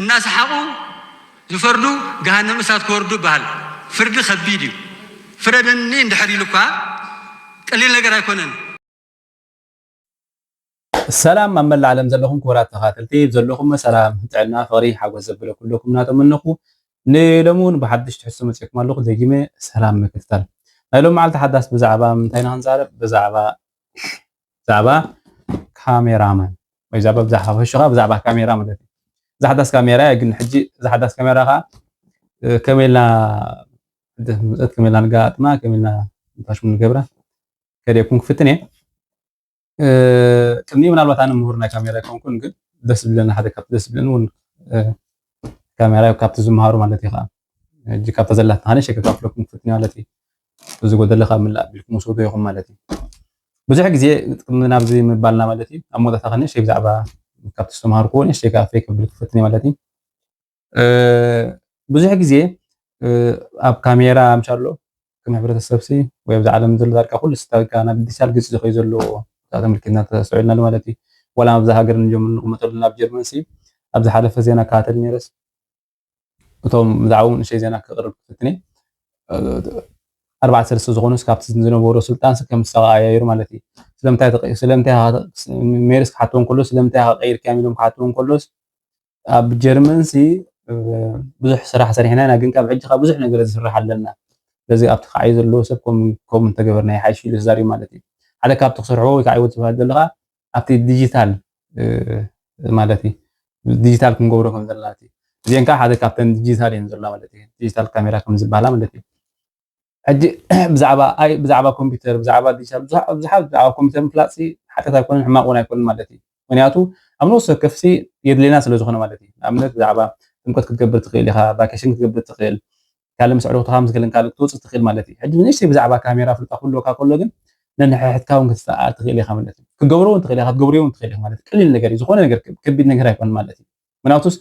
እናሰሓቑ ዝፈርዱ ገሃነም እሳት ክወርዱ ይበሃል። ፍርዲ ከቢድ እዩ። ፍረደኒ እንድሕር ኢሉ እኳ ቀሊል ነገር ኣይኮነን። ሰላም ኣብ መላእ ዓለም ዘለኹም ክቡራት ተኻተልቲ፣ ዘለኹም ሰላም፣ ጥዕና፣ ፍቕሪ፣ ሓጎስ ዘብለኩም ኩለኩም እናተመነኹ፣ ንሎሚ እውን ብሓድሽ ትሕዝቶ መፂእኩም ኣለኹ። ደጊመ ሰላም ምክትታል። ናይ ሎም መዓልቲ ሓዳስ ብዛዕባ ምንታይ ኢና ክንዛረብ? ብዛዕባ ብዛዕባ ካሜራማን ወይ ብዛዕባ ብዛዕባ ፈሽኻ ብዛዕባ ካሜራ ማለት እዩ። እዛ ሓዳስ ካሜራ እያ፣ ግን ሕጂ እዛ ሓዳስ ካሜራ ከዓ ከመይ ኢልና ምፅት ከመይ ኢልና ንጋጥማ ከመይ ኢልና ንታሽሙ ንገብራ ከደኩም ክፍትን እየ። ቅድሚ ምናልባት ኣነ ምሁር ናይ ካሜራ ኣይኮንኩን፣ ግን ደስ ዝብለኒ ሓደ ካብቲ ደስ ዝብለኒ እውን ካሜራ ካብቲ ዝመሃሩ ማለት እዩ። ከዓ ሕጂ ካብታ ዘላትና ሓደ ሸከ ካብለኩም ክፍትን ማለት እዩ። እዚ ጎደለ ካብ ምላእ ቢልኩም ውሰዱ ኢኹም ማለት እዩ። ብዙሕ ግዜ ቅድሚ ናብዚ ምባልና ማለት እዩ ኣብ መወዳእታ ከ ንእሽተይ ብዛዕባ ካብቲ ዝተምሃርኩዎ ንእሽተይ ከዓ ፈይ ከብል ክፍትን እየ ማለት እዩ። ብዙሕ ግዜ ኣብ ካሜራ ምሻሎ ከም ሕብረተሰብሲ ወይ ኣብዚ ዓለም ዘሎ ዳርጋ ኩሉ ስታዊካ ናብ ዲጂታል ግፂ ዝኸዩ ዘለዎ ተመልኪትና ተስተውዒልና ማለት እዩ። ዋላ ኣብዚ ሃገር ንጀምር ንቕመጠሉ ናብ ጀርመን ሲ ኣብ ዝሓለፈ ዜና ክከታተል ነይረስ እቶም ብዛዕባኡ ንእሽተይ ዜና ክቕርብ ክፍትኒ ኣርባዕተ ሰለስተ ዝኾኑስ ካብቲ ዝነበሩ ስልጣንስ ከም ዝተቐያየሩ ማለት እዩ። ስለምንታይ ተቐ- ስለምንታይ ኢኻ- ሜርስ ክሓትዎ እንከሎ ስለምንታይ ኢኻ ቀይርካዮም ኢሎም ክሓትዎ እንከሎስ ኣብ ጀርመን ሲ ብዙሕ ስራሕ ሰሪሕና ኢና፣ ግን ካብ ሕጂ ካብ ብዙሕ ነገር ዝስራሕ ኣለና። ስለዚ ኣብቲ ከዓይ ዘለዎ ሰብ ከም ከምኡ እንተገበርና ይሓይሽ ኢሉ ተዛሪቡ ማለት እዩ። ሓደ ካብቲ ክሰርሕዎ ወይ ከዓ ይወት ዝበሃል ዘሎ ከዓ ኣብቲ ዲጂታል ማለት እዩ። ዲጂታል ክንገብሮ ከም ዘለና እቲ እዚአን ከዓ ሓደ ካብተን ዲጂታል እየን ዘሎ ማለት እዩ። ዲጂታል ካሜራ ከም ዝበሃላ ማለት እዩ። ሕጂ ብዛዕባ ኣይ ብዛዕባ ኮምፒውተር ብዛዕባ ዲጂታል ብዙሓት ብዛዕባ ኮምፒውተር ምፍላጥ ሓጢኣት ኣይኮነን፣ ሕማቅ እውን ኣይኮነን ማለት እዩ። ምክንያቱ ኣብ ነፍሲ ወከፍ ሲ የድልየና ስለ ዝኾነ ማለት እዩ። ንኣብነት ብዛዕባ ጥምቀት ክትገብር ትኽእል ኢኻ፣ ቫኬሽን ክትገብር ትኽእል፣ ካልእ ምስ ኣዕሩኽትኻ ምስ ገለን ካልእ ክትወፅእ ትኽእል ማለት እዩ። ሕጂ ንእሽተይ ብዛዕባ ካሜራ ፍልጠት ክህልወካ ከሎ ግን ነንሕድሕድካ እውን ክትሰኣል ትኽእል ኢኻ ማለት እዩ። ክትገብሮ እውን ትኽእል ኢኻ፣ ክትገብርዮ እውን ትኽእል ኢኻ ማለት እዩ። ቀሊል ነገር እዩ፣ ዝኾነ ነገር ከቢድ ነገር ኣይኮነን ማለት እዩ። ምናልባትስ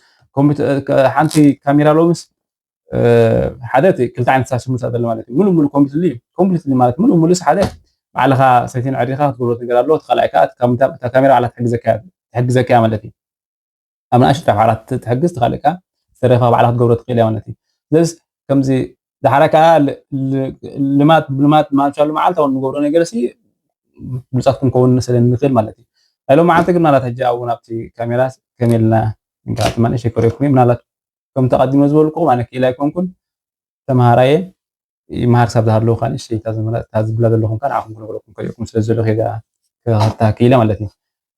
ሓንቲ ካሜራ ሎምስ ሓደ እቲ ክልተ ዓይነት ሳሽሙሳ ዘሎ ማለት እዩ። ሙሉ ሙሉ ኮምፕሊትሊ ኮምፕሊትሊ ማለት ሙሉ ሙሉስ ሓደ ባዕልኻ ሰቲን ዕሪኻ ክትገብሮ ነገር ኣሎ። እቲ ካልኣይ ከዓ እታ ካሜራ ባዕላ ትሕግዘካ ትሕግዘካ ማለት እዩ። ኣብ ንኣሽቱ ባዕላ ትሕግዝ፣ እቲ ካልእ ከዓ ዝተረፈ ባዕላ ክትገብሮ ትኽእል እያ ማለት እዩ። ስለዚ ከምዚ ዳሕራ ከዓ ልማት ብልማት ማንሻሉ መዓልታዊ ንገብሮ ነገር ሲ ብሉፃት ክንከውን ስለ ንኽእል ማለት እዩ። ናይ ሎም መዓልቲ ግን ምናልባት ሕጂ ኣብኡ ናብቲ ካሜራ ከመልና ንጋጥማ ንእሽተይ ከርእየኩም እዩ። ምናልባት ከም ተቐዲመ ዝበልኩኹም ኣነ ክኢላ ኣይኮንኩን፣ ተምሃራየ ይመሃር ክሳብ ዝሃለዉ ከዓ ንእሽተይ እታ ዝብላ ዘለኹም ከዓ ንዓኹም ክነግረኩም ከሪእኩም ስለ ዘለኹ እየ ክኸታ ክኢለ ማለት እዩ።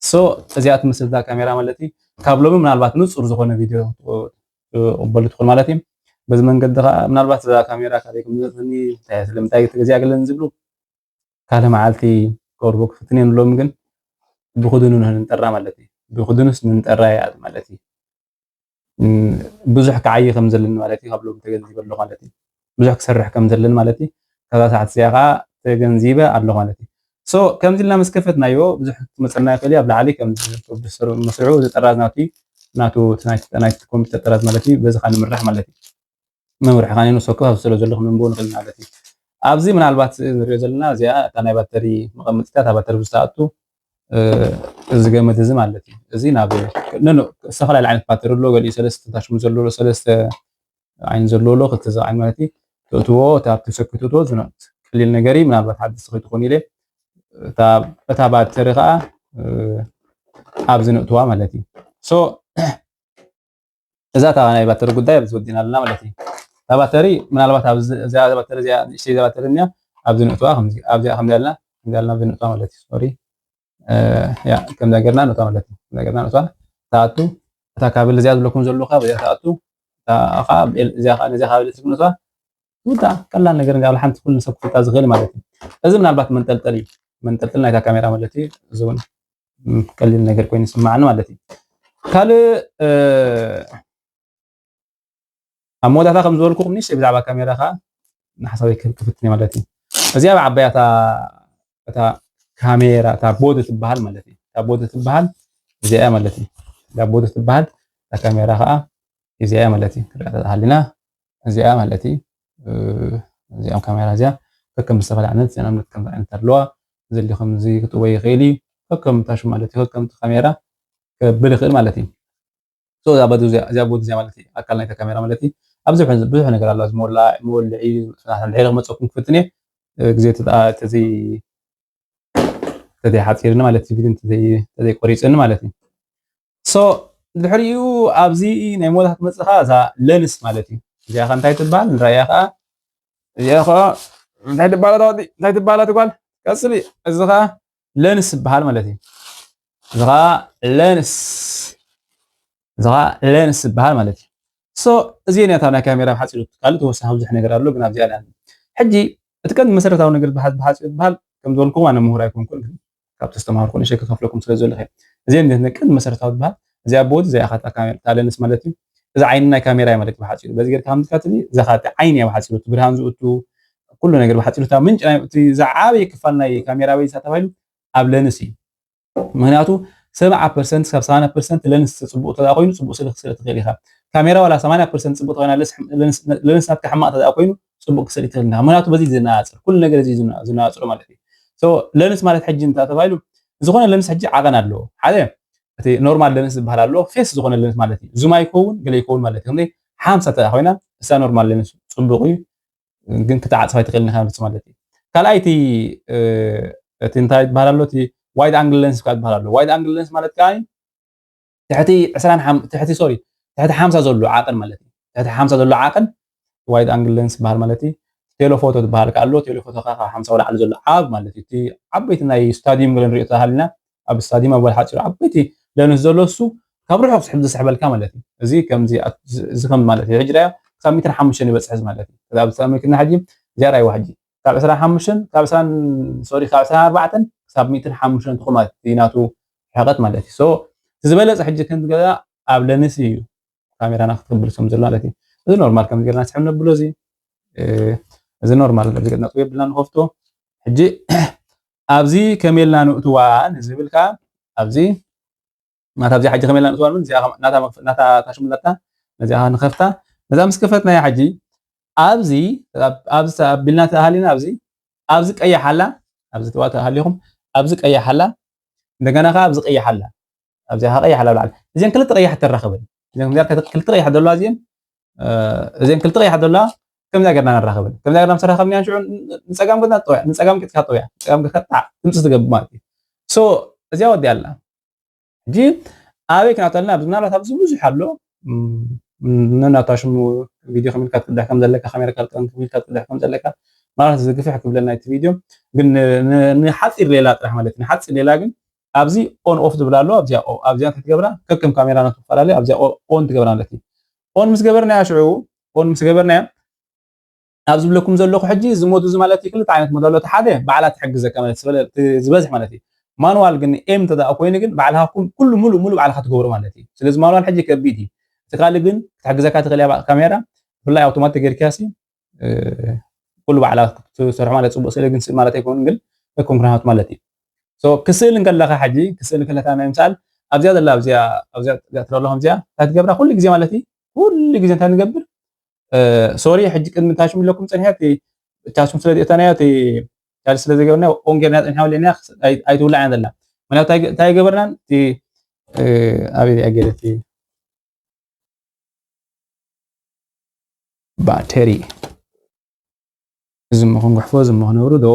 ሶ እዚኣ ትመስል እዛ ካሜራ ማለት እዩ። ካብ ሎሚ ምናልባት ንፁር ዝኾነ ቪድዮ ትቕበሉ ትኽእሉ ማለት እዩ። በዚ መንገዲ ከዓ ምናልባት እዛ ካሜራ ካበይ ከም ዝመፅኒ ስለምንታይ ተገዚኣ ገለን ዝብሉ ካልእ መዓልቲ ክቐርቡ ክፍትን እየ ንብሎም፣ ግን ብክድኑ ንንጠራ ማለት እዩ። ብክድኑስ ንንጠራ እያ ማለት እዩ። ብዙሕ ክዓይ ከም ዘለኒ ማለት እዩ። ካብ ሎም ተገንዚበ ኣለኹ ማለት እዩ። ብዙሕ ክሰርሕ ከም ዘለኒ ማለት እዩ። ካብዛ ሰዓት እዚኣ ከዓ ተገንዚበ ኣለኹ ማለት እዩ። ሶ ከምዚ ኢልና ምስ ከፈትናዮ ብዙሕ ክመፀና ይኽእል እዩ። ኣብ ላዕሊ ከም መስርዑ ዝጠራዝ ናቱ ናቱ ናይቲ ኮምፒተር ጠራዝ ማለት እዩ። በዚ ከዓ ንምራሕ ማለት እዩ። መምርሒ ካኔ ንሶ ከባቢ ስለ ዘሎ ክንንብቦ ንኽእል ማለት እዩ። ኣብዚ ምናልባት ንሪኦ ዘለና እዚኣ እታ ናይ ባተሪ መቐመጢታ እታ ባተሪ ብዝተኣቱ እዚ ገመድ እዚ ማለት እዩ። እዚ ናብ ዝተፈላለዩ ዓይነት ባተሪ ኣሎ። ገሊኡ ሰለስተ ታሽሙ ዘሎ ሰለስተ ዓይን ዘሎ ኣሎ። ክልተ ዝዓይን ማለት እዩ። ትእትዎ እታ ኣብቲ ሰኪ ትእትዎ ዝነቕት ቀሊል ነገር እዩ። ምናልባት ሓደስቲ ከይትኾኑ ኢለ እታ ባተሪ ከዓ ኣብዚ ነእትዋ ማለት እዩ። ሶ እዛ እታ ናይ ባተሪ ጉዳይ ኣብዚ ወዲና ኣለና ማለት እዩ። እታ ባተሪ ምናልባት ኣብዚ እዚኣ እዛ ባተሪ እዚኣ ንእሽተይ እዛ ባተሪ እኒኣ ኣብዚ ነእትዋ ከምዚ ኣብዚኣ ከምዚ ኣልና ከምዚ ኣልና ኣብዚ ነእትዋ ማለት እዩ። ሶሪ ያ ከምዛ ጌርና ነእትዋ ማለት እዩ። ከምዛ ጌርና ነእትዋ ትኣቱ እታ ካብል እዚኣ ዝብለኩም ዘለኹ ካብ እዚኣ ትኣቱ እታ ከዓ እዚኣ ከዓ ነዚኣ ካብ ኤሌክትሪክ ነእትዋ ውዳ ቀላል ነገር እንዲ ሓንቲ ኩሉ ሰብ ክፍታ ዝኽእል ማለት እዩ። እዚ ምናልባት መንጠልጠል እዩ። መንጠልጠል ናይታ ካሜራ ማለት እዩ። እዚ እውን ቀሊል ነገር ኮይኑ ይስማዓኒ ማለት እዩ። ካልእ ኣብ መወዳእታ ከም ዝበልኩኹም ንእሽተይ ብዛዕባ ካሜራ ከዓ ንሓሳበይ ክፍትን ማለት እዩ። እዚኣ ብዓባያ እታ ካሜራ እታ ቦዲ ትበሃል ማለት እዩ። እታ ቦዲ ትበሃል እዚኣ ማለት እዩ። እዛ ቦዲ ትበሃል እታ ካሜራ ከዓ እዚኣ ማለት እዩ። ክሪኣ ተሃሊና እዚኣ ማለት እዩ። እዚኣ ካሜራ እዚኣ ከከም ዝተፈላለዩ ዓይነት እዚኣ ንኣብነት ከምዚ ዓይነት ኣለዋ። ዘሊ ከምዚ ክጥወይ ይኽእል እዩ። ከከም ታሹ ማለት እዩ። ከከምቲ ካሜራ ከብል ይኽእል ማለት እዩ። እዛ በዚ እዚኣ እዚኣ ቦት እዚኣ ማለት እዩ ኣካል ናይታ ካሜራ ማለት እዩ። ኣብዚ ብዙሕ ብዙሕ ነገር ኣሎ። እዚ መወላ መወልዒ ድሕሪ ክመፀኩም ክፍትን እየ። ግዜ ተዘይ ተዘይሓፂርኒ ማለት እዩ። ቪድዮ ተዘይ ተዘይቆሪፅኒ ማለት እዩ። ሶ ድሕሪኡ ኣብዚ ናይ መወላ ክትመፅእ ከዓ እዛ ለንስ ማለት እዩ። እዚኣ ከዓ እንታይ ትበሃል ንረኣያ ከዓ እዚኣ ከዓ እንታይ ትበሃል ኣታ ወዲ እንታይ ትበሃል ኣቲ ጓል ቀፅሊ እዚ ከዓ ለንስ ይበሃል ማለት እዩ። እዚ ከዓ ለንስ እዚ ከዓ ለንስ ይበሃል ማለት እዩ። ሶ እዚ ነታ ናይ ካሜራ ብሓፂሩ ካልእ ተወሳኺ ብዙሕ ነገር ኣሎ ግን ኣብዚ ኣላ ሕጂ እቲ ቀንዲ መሰረታዊ ነገር ብሓ- ብሓፂሩ ዝበሃል ከም ዝበልኩም ኣነ ምሁር ኣይኮንኩን ግን ካብ ተስተማሃርኩ ንሸ ክከፍለኩም ስለ ዘለኹ እዚ ቀንዲ መሰረታዊ ዝበሃል እዚኣ ቦት እዚኣ ካታ ካሜራ እታ ለንስ ማለት እዩ። እዚ ዓይኒ ናይ ካሜራ እያ ማለት እዩ ብሓፂሩ በዚ ጌርካ ከምትካትል እዛ ካቲ ዓይኒ እያ ብሓፂሩ እቲ ብርሃን ዝእቱ ኩሉ ነገር ብሓፂሩ እታ ምንጭ ናይ እቲ ዝዓበየ ክፋል ናይ ካሜራ ወይ ተባሂሉ ኣብ ለንስ እዩ። ምክንያቱ ሰብዓ ፐርሰንት ካብ ሰማንያ ፐርሰንት ለንስ ፅቡቅ ተዳ ኮይኑ ፅቡቅ ስእሊ ክስእሊ ትኽእል ኢኻ። ካሜራ ዋላ ሰማንያ ፐርሰንት ፅቡቅ ተኮይና ለንስ ናትካ ሕማቅ ተዳ ኮይኑ ፅቡቅ ክስእሊ ትኽእል ኢኻ። ምክንያቱ በዚ ዝነፃፅር ኩሉ ነገር እዚ ዝነፃፅሮ ማለት እዩ። ለንስ ማለት ሕጂ እንታይ ተባሂሉ ዝኾነ ለንስ ሕጂ ዓቐን ኣለዎ። ሓደ እቲ ኖርማል ለንስ ዝበሃል ኣሎ ፌስ ዝኾነ ለንስ ማለት እዩ። ዙም ኣይከውን ገለ ይከውን ማለት እዩ። ሓምሳ ተዳ ኮይና እሳ ኖርማል ለንስ ፅቡቅ እዩ። ግን ክትዓፅፋ ኣይትኽእልን ኢኻ ማለት እዩ። ካልኣይ እቲ እቲ እንታይ ይበሃል ኣሎ እቲ ዋይድ ኣንግል ለንስ ካብ ዝበሃል ኣሎ ዋይድ ኣንግል ለንስ ማለት ከዓ ትሕቲ ዕስራን ትሕቲ ሶሪ ትሕቲ ሓምሳ ዘሎ ዓቐን ማለት እዩ። ትሕቲ ሓምሳ ዘሎ ዓቐን ዋይድ ኣንግል ለንስ ዝበሃል ማለት እዩ። ቴሌፎቶ ዝበሃል ከዓ ኣሎ ቴሌፎቶ ከዓ ካብ ሓምሳ ወላዕሊ ዘሎ ዓብ ማለት እዩ። እቲ ዓበይቲ ናይ ስታዲየም ገለ ንሪኦ ተሃልና ኣብ ስታዲየም ኣብ ሓፂሩ ዓበይቲ ለንስ ዘሎ እሱ ካብ ርሑቕ ዝስሕብ ዝስሕበልካ ማለት እዩ። እዚ ከምዚ እዚ ከም ማለት እዩ። ሕጂ ዳያ ክሳብ ሚእትን ሓሙሽተን ይበፅሕ ማለት እዩ። ከዛ ኣብ ዝሰመክና ሕጂ እዚኣ ራይዋ ሕጂ ካብ ዕስራን ሓሙሽተን ካብ ዕስራን ሶሪ ካብ ዕስራን ኣርባዕተን ክሳብ ሚእትን ሓሙሽተን ትኹማት ናቱ ርሕቐት ማለት እዩ። ሶ ዝበለፀ ሕጂ ክንገዛ ኣብ ለንስ እዩ ካሜራና ክትቅብል ከም ዘሎ ማለት እዩ። እዚ ኖርማል ከም ጌርና ስሕብ ነብሎ እዚ እዚ ኖርማል እዚ ገጽና ጥበብ ብልና ንኸፍቶ ሕጂ ኣብዚ ከመልና ንእትዋ ንዝብል ከኣ ኣብዚ ናታ ኣብዚ ሕጂ ከመልና ንእትዋ ንብል እዚኣ ናታ ናታ ታሽሙላታ ነዚኣ ንኸፍታ ነዛ ምስ ከፈትናያ ሕጂ ኣብዚ ኣብዚ ኣቢልና ተሃሊና ኣብዚ ኣብዚ ቀያሕ ኣላ ኣብዚ ትዋ ተሃሊኹም ኣብዚ ቀያሕ ኣላ እንደገና ከኣ ኣብዚ ቀያሕ ኣላ ኣብዚኣ ከኣ ቀያሕ ኣላ ብላዕሊ እዚን ክልተ ቀያሕ ተራኸበን እዚን ክልተ ቀያሕ ዘለዋ እዚን እዚን ክልተ ቀያሕ ዘለዋ ከምዚኣ ገርና ነራኸበን ከምዚኣ ገርና ምስ ተራኸብና ሽዑ ንጸጋም ገጽና ጠውያ ንጸጋም ገጽካ ጠውያ ንጸጋም ገጽካ ጣዕ ትምጽእ ትገብር ማለት እዩ። ሶ እዚኣ ወዲኣ ኣላ ሕጂ ኣበይ ክነእተልና ምናልባት ኣብዚ ብዙሕ ኣሎ ነናታ ሽሙ ቪድዮ ከሚልካ ትቅዳሕ ከም ዘለካ ካሜራ ካልጠን ከሚልካ ትቅዳሕ ከም ዘለካ ማለት እዚ ግፍሕ ክብለና እቲ ቪድዮ ግን ንሓፂር ሌላ ጥራሕ ማለት ንሓፂር ሌላ ግን ኣብዚ ኦን ኦፍ ዝብል ኣሎ ኣብዚኣ ኣብዚኣ እንታይ ትገብራ ከከም ካሜራ ናቱ ትፈላለዩ ኣብዚኣ ኦን ትገብራ ማለት እዩ ኦን ምስ ገበርናያ ሽዑ ኦን ምስ ገበርናያ ኣብ ዝብለኩም ዘለኹ ሕጂ እዚ ሞድ እዚ ማለት እዩ ክልተ ዓይነት ሞድ ኣሎ እቲ ሓደ ባዕላ ትሕግዘካ ማለት ዝበለ ዝበዝሕ ማለት እዩ ማኑዋል ግን ኤም እንተ ደኣ ኮይኑ ግን ባዕልኻ ኩሉ ሙሉእ ሙሉእ ባዕልኻ ትገብሮ ማለት እዩ ስለዚ ማኑዋል ሕጂ ከቢድ እዩ እቲ ካልእ ግን ክትሕግዘካ ትኽእል እያ ካሜራ ብፍላይ ኣውቶማቲክ ጌርካሲ ኩሉ ባዕላ ትሰርሖ ማለት ፅቡቅ ስእሊ ግን ስእል ማለት ኣይኮኑን ግን ከም ክንሃቱ ማለት እዩ ክስእል እንከለካ ሕጂ ክስእል እንከለካ ናይ ምሳል ኣብዚኣ ዘላ ኣብዚኣ ኣብዚኣ ትረለኹም እዚኣ እንታይ ትገብራ ኩሉ ግዜ ማለት እዩ ኩሉ ግዜ እንታይ ንገብር ሶሪ ሕጂ ቅድሚ ታሽም ኢለኩም ፀኒሐ ቻስም ስለ ዝእተናዮ ቻርጅ ስለ ዘይገበርና ኦን ጌርና ፀኒሐ ወሊዕና ኣይትውላዕ እያ ዘላ ምክንያቱ እንታይ ገበርናን ኣበይ ገይረ ባተሪ እዚ እሞ ክንጉሕፎ እዚ እሞ ክነብሩ ዶ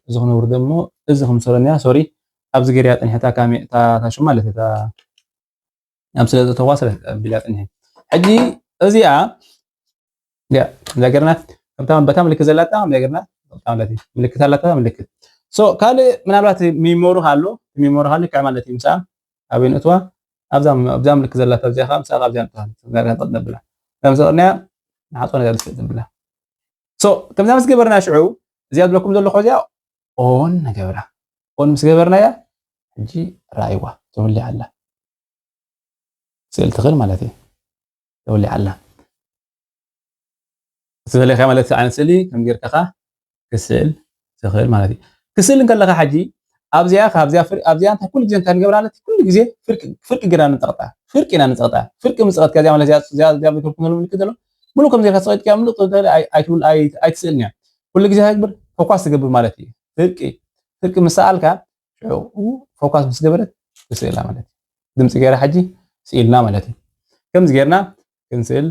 እዚ ክነብሩ ደሞ እዚ ክምሰለኒ እያ ሶሪ ኣብዚ ገርያ ጠኒሐታ ካሜ እታ ታሹ ማለት እታ ኣብ ስለ ዝተዋ ስለ ቢላ ጠኒሐ ሕጂ እዚኣ ያ እዛ ገርና ከምታ በታ ምልክት ዘላታ እዛ ገርና ምልክት ኣላታ ምልክት ሶ ካልእ ምናልባት ሚሞሩ ካሎ ሚሞሩ ካሎ ከዓ ማለት እዩ ምሳ ኣበይ ንእትዋ ኣብዛ ኣብዛ ምልክት ዘላታ ኣብዚኣ ከዓ ምሳ ኣብዚኣ ንጥዋ ነብላ ከም ዘቕርናያ ንሓፅኦ ነዛ ደስ ትብላ ሶ ከምዛ ምስ ገበርና ሽዑ እዚኣ ዝብለኩም ዘለኹ እዚኣ ኦን ንገብራ ኦን ምስ ገበርናያ ሕጂ ረኣይዋ ተወሊዓ ኣላ ስእል ትኽእል ማለት እዩ ተወሊዓ ኣላ እቲ ዘለካ ማለት ዓይነት ስእሊ ከም ጌርካኻ ክስእል ትኽእል ማለት እዩ ክስእል እንከለካ ሕጂ ኣብዚኣ ካብዚኣ ፍር ኣብዚኣ እንታይ ኩሉ ግዜ እንታይ ንገብራ ማለት ኩሉ ግዜ ፍርቂ ፍርቂ ግራ ንጸቕጣ ፍርቂ ኢና ንጸቕጣ ፍርቂ ምጸቐጥካ እዚኣ ማለት እዚኣ እዚኣ እዚኣ ምልክት ዘሎ ምሉእ ከም ጌርካ ጸቒጥካ ምሉእ ኣይትስእልን እያ ኩሉ ግዜ ግብር ፎኳስ ትገብር ማለት እዩ ፍርቂ ፍርቂ ምስ ሰኣልካ ሽዑ ፎካስ ምስ ገበረት ትስእላ ማለት እዩ ድምፂ ገይራ ሕጂ ስኢልና ማለት እዩ። ከምዚ ጌርና ክንስእል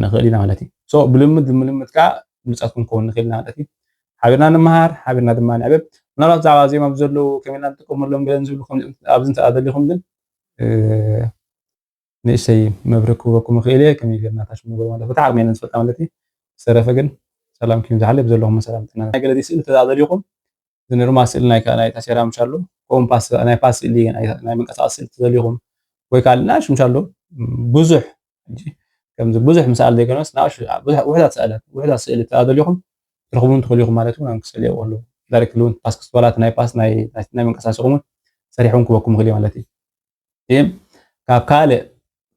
ንኽእል ኢና ማለት እዩ። So ብልምድ ብምልምድ ከዓ ብሉፃት ክንከውን ንኽእል ኢና ማለት እዩ። ሓቢርና ንመሃር፣ ሓቢርና ድማ ንዕብብ። ምናልባት ብዛዕባ እዚኦም ኣብዚ ዘለዉ ከመይ ኢና ንጥቀመሎም ገለን ዝብሉ ኣብዚ እንተኣ ደሊኹም ግን ንእሽተይ መብርህ ክህበኩም ይኽእል እየ። ከመይ ጌርና ታሽ ንግበር ማለት በታ ዓቕሚ ኢና ንፈልጣ ማለት እዩ። ዝተረፈ ግን ሰላምኩም ይብዛሓለይ። ብዘለኹም ሰላም ጥዕና። ናይ ገለ ስእሊ ተደሊኹም እዚ ኖርማል ስእሊ ናይ ናይ ታሴራ ምሽ ኣሎ። ኮምፓስ ናይ ፓስ ስእሊ ናይ ናይ መንቀሳቐሲ ስእሊ ተደሊኹም ወይ ካልእ ናይ ሽምሽ ኣሎ። ብዙሕ ሕጂ ከምዚ ብዙሕ ምሳል ዘይኮነስ ናይ ብዙሕ ውሕዳት ስእላት ውሕዳት ስእሊ ተደሊኹም ትረኽቡን ትኽእሉ ኢኹም ማለት እውን ክስእሊ ይኽእሉ። ዳይሬክት እውን ፓስ ክስትበላት ናይ ፓስ ናይ ናይ መንቀሳቐሲኹም እውን ሰሪሕኩም ክበኩም ይኽእል እዩ ማለት እዩ። እም ካብ ካልእ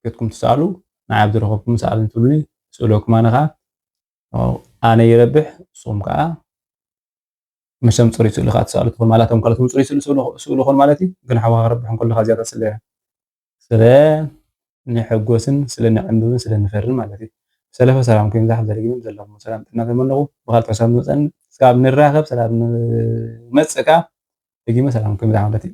ክትኩም ትሰኣሉ ንዓብ ዝረኸብኩም ሰኣል እንትብሉኒ ስእለኩም ኣነ ከዓ ኣነ ይረብሕ ንስኹም ከዓ መቸም ፅሩይ ስእሊ ከዓ ትሰኣሉ ትኽእሉ ማለቶም ካልኦትም ፅሩይ ስእሊ ስእሉ ኾን ማለት እዩ። ግን ሓዋ ክረብሕ እንከሎ ከዓ ዝያዳ ስለ ስለ ንሕጎስን ስለ ንዕንብብን ስለ ንፈርን ማለት እዩ። ብሰለፈ ሰላም ኮይኑ ዛሕፍ ዘደግምን ዘለኹም ሰላም ጥና ተመነኹ ብካልት ሕሳብ ንመፀን ስካብ ንራኸብ ሰላም ንመፅእካ ደጊመ ሰላም ኮይኑ ዛ ማለት እዩ።